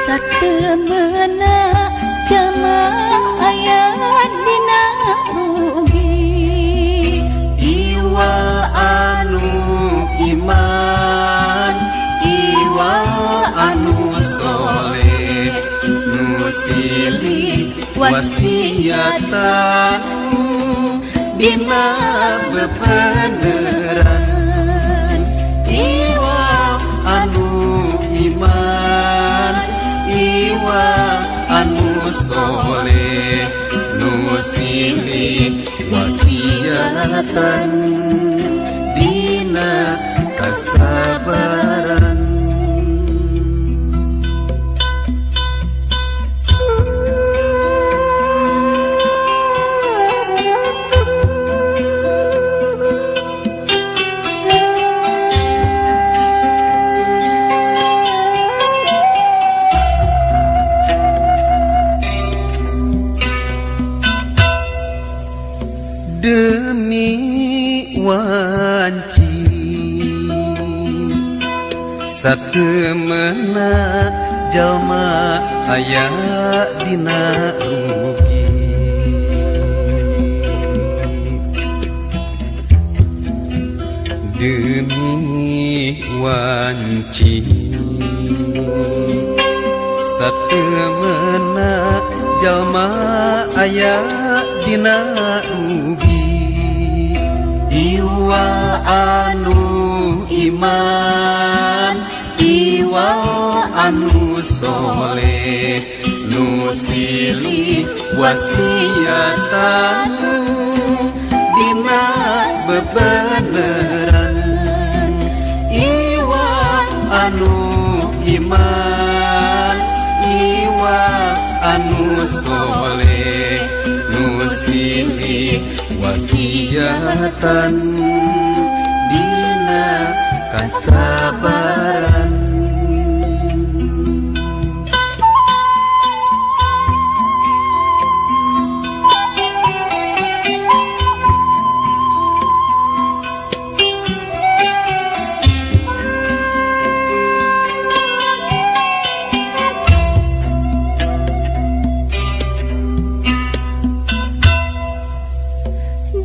Satemena jalma aya dina rugi. Iwa anu iman, iwa anu soleh, nu silih wasiatan dina bebeneran. Iwa anu iman, iwa anu soleh, nu silih wasiatan dina kasabaran. Demi wanci satemena jalma aya dina rugi. Demi wanci satemena jalma aya dina rugi. Iwa anu iman, iwa anu soleh, nu silih wasiatan dina bebeneran. Iwa anu iman, iwa anu soleh, nu silih wasiatan dina kasabaran.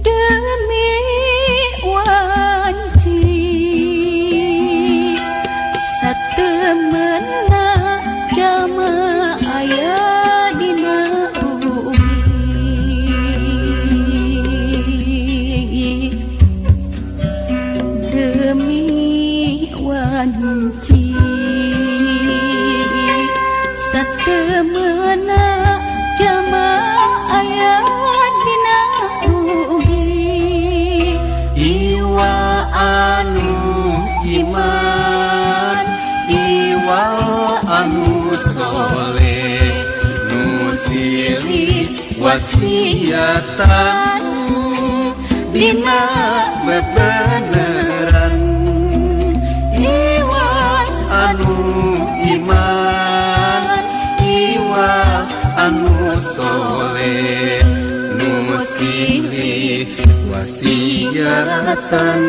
Demi wanci satemena jalma aya dina rugi. Demi wanci satemena jalma aya dina rugi. Iwa anu iman, iwa anu soleh, nu silih wasiatan dina bebeneran. Iwa anu iman, iwa anu soleh, nu silih wasiatan